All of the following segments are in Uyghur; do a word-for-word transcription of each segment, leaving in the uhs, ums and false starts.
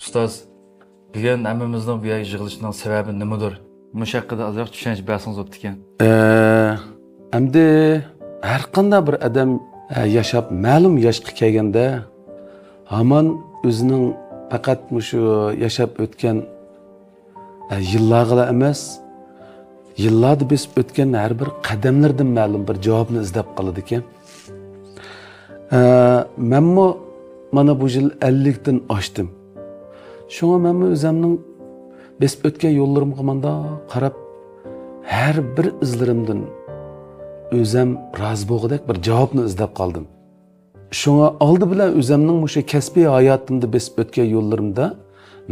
ئۇستاز، بۈگۈن ھەممىمىزنىڭ بۇ يەرگە يىغىلىشىنىڭ سەۋەبى نېمىدۇر؟ مۇشۇ ھەققىدە ئازراق چۈشەنچە بەرسىڭىز بوپتىكەن. ئە، ئەمدى ھەر قانداق بىر ئادەم، ئە، ياشاپ مەلۇم ياشقا كەلگەندە، ھامان ئۆزىنىڭ پەقەت مۇشۇ ياشاپ ئۆتكەن، ئە، يىللارغىلا ئەمەس، يىللاردا بېسىپ ئۆتكەن ھەر بىر قەدەملىرىدىن مەلۇم بىر جاۋابنى ئىزدەپ قالىدىكەن. ئە، مەنمۇ مانا بۇ يىل ئەللىكتىن ئاشتىم. شۇڭا مەنمۇ ئۆزەمنىڭ بېسىپ ئۆتكەن يوللىرىمغا ماندا قاراپ، ھەر بىر ئىزلىرىمدىن ئۆزەم رازى بولغۇدەك بىر جاۋابنى ئىزدەپ قالدىم. شۇڭا ئالدى بىلەن ئۆزەمنىڭ مۇشۇ كەسپىي ھاياتىمدا بېسىپ ئۆتكەن يوللىرىمدا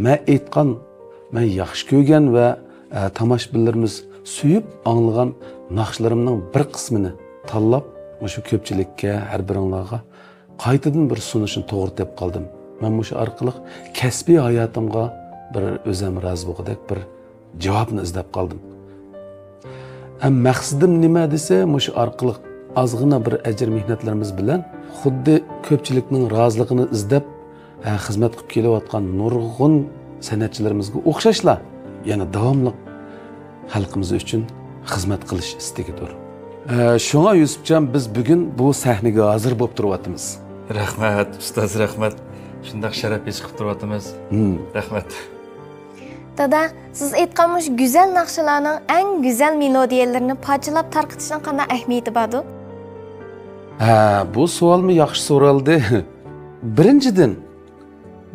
مەن ئېيتقان، مەن ياخشى كۆرگەن ۋە، ئە، تاماشىبىنلىرىمىز سۆيۈپ ئاڭلىغان ناخشىلىرىمنىڭ بىر قىسمىنى تاللاپ، مۇشۇ كۆپچىلىككە، ھەر بىرىڭلارغا قايتىدىن بىر سۇنۇشنى توغرا تېپىپ قالدىم. مەن مۇشۇ ئارقىلىق كەسپىي ھاياتىمغا بىر ئۆزەم رازى بولغۇدەك بىر جاۋابنى ئىزدەپ قالدىم. ھەم مەقسىتىم نېمە دېسە، مۇشۇ ئارقىلىق ئازغىنا بىر ئەجىر-مېھنەتلىرىمىز بىلەن خۇددى كۆپچىلىكنىڭ رازىلىقىنى ئىزدەپ، ھە، خىزمەت قىلىپ كېلىۋاتقان نۇرغۇن سەنئەتچىلىرىمىزگە ئوخشاشلا، يەنە داۋاملىق خەلقىمىز ئۈچۈن خىزمەت قىلىش ئىستىكىدۇر. ھە، شۇڭا يۈسۈپجان، بىز بۈگۈن بۇ سەھنىگە ھازىر بولۇپ تۇرۇۋاتىمىز. رەھمەت، ئۇستاز، رەھمەت. شۇنداق شەرەپ ھېس قىلىپ تۇرۇۋاتىمىز. ھىم. رەھمەت. دادا، سىز ئېيتقان مۇشۇ گۈزەل ناخشىلارنىڭ ئەڭ گۈزەل مېلودىيەلىرىنى پارچىلاپ تارقىتىشنىڭ قانداق ئەھمىيىتى باردۇ؟ ھە، بۇ سوئالمۇ ياخشى سورالدى. بىرىنچىدىن،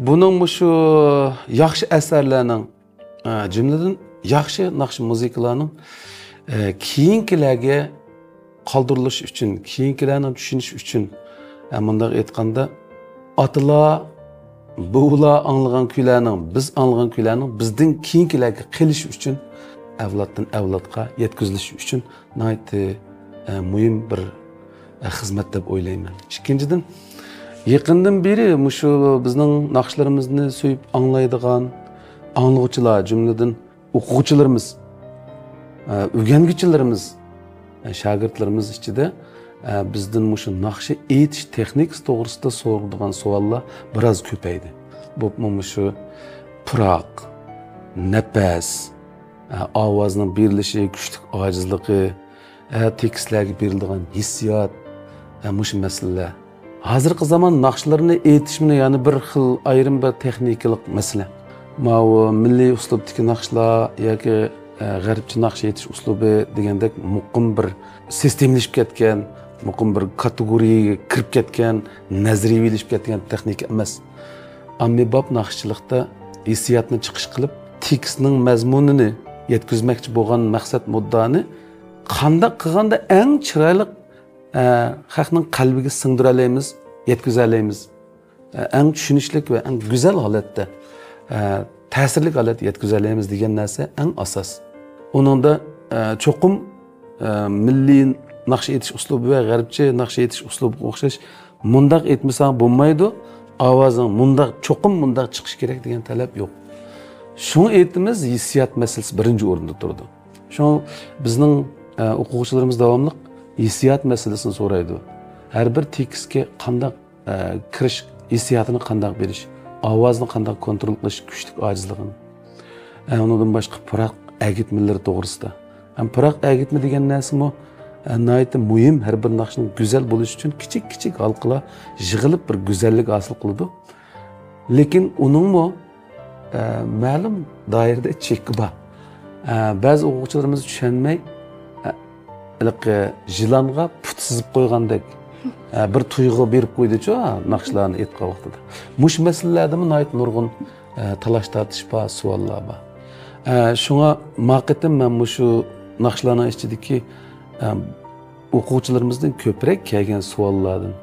بۇنىڭ مۇشۇ ياخشى ئەسەرلەرنىڭ، ئە، جۈملىدىن ياخشى ناخشا مۇزىكىلارنىڭ، ئە، كېيىنكىلەرگە قالدۇرۇلۇشى ئۈچۈن، كېيىنكىلەرنىڭ چۈشىنىشى ئۈچۈن، ئە، مۇنداق ئېيتقاندا، ئاتىلار، بوۋىلار ئاڭلىغان كۈيلەرنىڭ، بىز ئاڭلىغان كۈيلەرنىڭ بىزدىن كېيىنكىلەرگە قېلىشى ئۈچۈن، ئەۋلادتىن ئەۋلادقا يەتكۈزۈلۈشى ئۈچۈن ناھايىتى، ئە، مۇھىم بىر، ئە، خىزمەت دەپ ئويلايمەن. ئىككىنچىدىن، يېقىندىن بېرى مۇشۇ بىزنىڭ ناخشىلىرىمىزنى سۆيۈپ ئاڭلايدىغان ئاڭلىغۇچىلار، جۈملىدىن ئوقۇغۇچىلىرىمىز، ئە، ئۆگەنگۈچىلىرىمىز، ئە، شاگىرتلىرىمىز ئىچىدە، ئە، بىزدىن مۇشۇ ناخشا ئېيتىش تېخنىكىسى توغرىسىدا سورىغۇدىغان سوئاللار بىراز كۆپەيدى. بولۇپمۇ مۇشۇ پۇراق، نەپەس، ئە، ئاۋازنىڭ بېرىلىشى، كۈچلۈك ئاجىزلىقى، ئە، تېكىستلەرگە بېرىلىدىغان ھېسسىيات، ئە، مۇشۇ مەسىلىلەر. ھازىرقى زامان ناخشىلىرىنى ئېيتىشمۇ يەنە بىر خىل ئايرىم بىر تېخنىكىلىق مەسىلە. ماۋۇ مىللىي ئۇسلۇبتىكى ناخشىلار ياكى، ئە، غەربچە ناخشا ئېيتىش ئۇسلۇبى دېگەندەك مۇقىم بىر سىستېمىلىشىپ كەتكەن، مۇقىم بىر كاتېگورىيەگە كىرىپ كەتكەن، نەزەرىيەلىشىپ كەتكەن تېخنىكا ئەمەس. ئاممىباب ناخشىچىلىقتا ھېسسىياتنى چىقىش قىلىپ، تېكىستنىڭ مەزمۇنىنى يەتكۈزمەكچى بولغان مەقسەت مۇددىئانى قانداق قىلغاندا ئەڭ چىرايلىق، ئە، خەقنىڭ قەلبىگە سىڭدۈرەلەيمىز، يەتكۈزەلەيمىز. ئە، ئەڭ چۈشىنىشلىك ۋە ئەڭ گۈزەل ھالەتتە، ئە، تەسىرلىك ھالەتتە يەتكۈزەلەيمىز دېگەن نەرسە ئەڭ ئاساس. ئۇنىڭدا، ئە، چوقۇم، ئە، مىللىي ناخشا ئېيتىش ئۇسلۇبى ۋە غەربچە ناخشا ئېيتىش ئۇسلۇبىغا ئوخشاش مۇنداق ئېيتمىساڭ بولمايدۇ، ئاۋازىڭ مۇنداق، چوقۇم مۇنداق چىقىشى كېرەك دېگەن تەلەپ يوق. شۇڭا ئېيتىمىز، ھېسسىيات مەسىلىسى بىرىنچى ئورۇندا تۇرىدۇ. شۇڭا بىزنىڭ، ئە، ئوقۇغۇچىلىرىمىز داۋاملىق ھېسسىيات مەسىلىسىنى سورايدۇ. ھەر بىر تېكىستكە قانداق، ئە، كىرىش، ھېسسىياتىنى قانداق بېرىش، ئاۋازنى قانداق كونترول قىلىش، كۈچلۈك ئاجىزلىقىنى. ئە، ئۇنىڭدىن باشقا پۇراق ئەگىتمىلىرى توغرىسىدا. ھەم پۇراق ئەگىتمە دېگەن نەرسىمۇ، ئە، ناھايىتى مۇھىم، ھەر بىر ناخشىنىڭ گۈزەل بولۇشى ئۈچۈن كىچىك-كىچىك ھالقىلار يىغىلىپ بىر گۈزەللىك ھاسىل قىلىدۇ. لېكىن ئۇنىڭمۇ، ئە، مەلۇم دائىرىدە چېكى بار. ئە، بەزى ئوقۇغۇچىلىرىمىز چۈشەنمەي، ئە، ھېلىقى يىلانغا پۇت سىزىپ قويغاندەك، ئە، بىر تۇيغۇ بېرىپ قويىدىچۇ، ناخشىلارنى ئېيتقان ۋاقتىدا. مۇشۇ مەسىلىلەردىمۇ ناھايىتى نۇرغۇن، ئە، تالاش-تارتىش بار، سوئاللار بار. ئە، شۇڭا ما قېتىم مەن مۇشۇ ناخشىلارنىڭ ئىچىدىكى، ئە، ئوقۇغۇچىلىرىمىزدىن كۆپرەك كەلگەن سوئاللاردىن،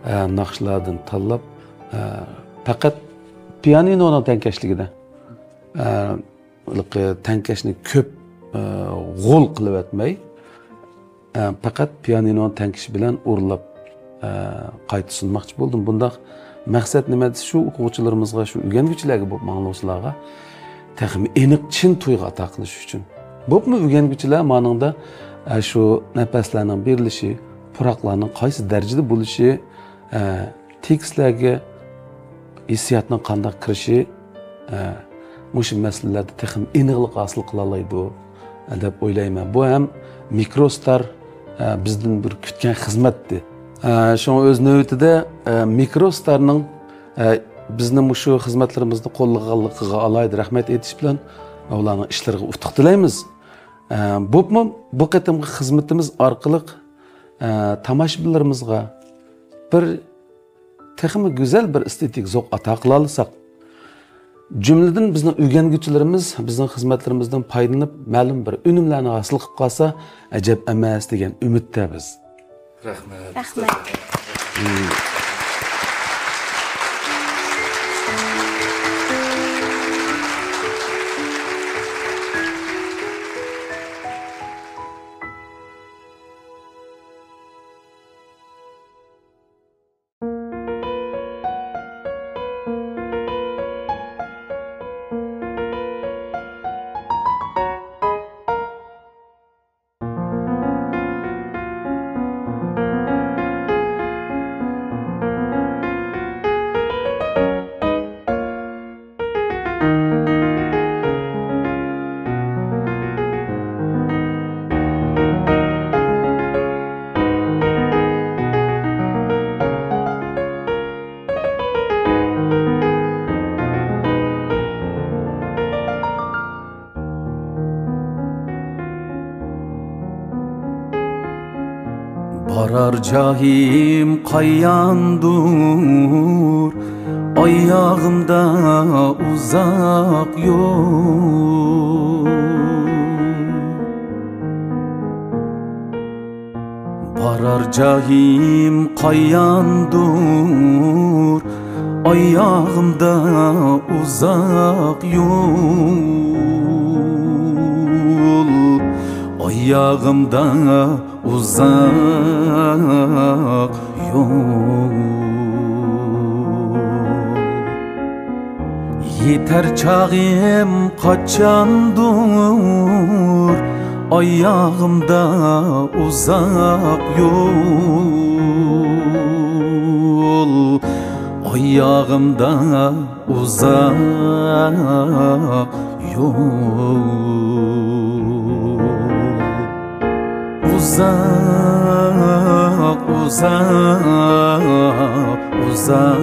ئە، ناخشىلاردىن تاللاپ، ئە، پەقەت پىيانىنونىڭ تەڭكەشلىكىدە، ئە، ھېلىقى تەڭكەشنى كۆپ، ئە، غول قىلىۋەتمەي، ئە، پەقەت پىيانىنونىڭ تەڭكىشى بىلەن ئورۇنلاپ، ئە، قايتا سۇنماقچى بولدۇم. بۇنداق مەقسەت نېمە دېسە، شۇ ئوقۇغۇچىلىرىمىزغا، شۇ ئۆگەنگۈچىلەرگە بولۇپ ماڭغۇچىلارغا تېخىمۇ ئېنىق چىن تۇيغۇ ئاتا قىلىش ئۈچۈن. بولۇپمۇ ئۆگەنگۈچىلەر مانىڭدا، ئە، شۇ نەپەسلەرنىڭ بېرىلىشى، پۇراقلارنىڭ قايسى دەرىجىدە بولۇشى، ئە، تېكىستلەرگە ھېسسىياتنىڭ قانداق كىرىشى، ئە، مۇشۇ مەسىلىلەردە تېخىمۇ ئېنىقلىق ھاسىل قىلالايدۇ، ئە، دەپ ئويلايمەن. بۇ ھەم مىكروستار، ئە، بىزدىن بىر كۈتكەن خىزمەتتى. ئە، شۇڭا ئۆز نۆۋىتىدە، ئە، مىكروستارنىڭ، ئە، بىزنى مۇشۇ خىزمەتلىرىمىزنى قوللىغانلىقىغا ئالاھىدە رەھمەت ئېيتىش بىلەن، ئۇلارنىڭ ئىشلىرىغا ئۇتۇق تىلەيمىز. ئە، بولۇپمۇ بۇ قېتىمقى خىزمىتىمىز ئارقىلىق، ئە، تاماشىبىنلىرىمىزغا بىر تېخىمۇ گۈزەل بىر ئېستېتىك زوق ئاتا قىلالىساق، جۈملىدىن بىزنىڭ ئۆگەنگۈچىلىرىمىز بىزنىڭ خىزمەتلىرىمىزدىن پايدىلىنىپ، مەلۇم بىر ئۈنۈملەرنى ھاسىل قىلىپ قالسا، ئەجەب ئەمەس دېگەن ئۈمىدتە بىز. رەھمەت. رەھمەت. بارار جايىم قاياندۇر، ئاياغىمدا ئۇزاق يول. بارار جايىم قاياندۇر، ئاياغىمدا ئۇزاق يول، ئاياغىمدا ئۇزاق يول. يېتەر چاغىم قاچاندۇر، ئاياغىمدا ئۇزاق يول، ئاياغىمدا ئۇزاق يول. ئۇزاق، ئۇزاق، ئۇزاق.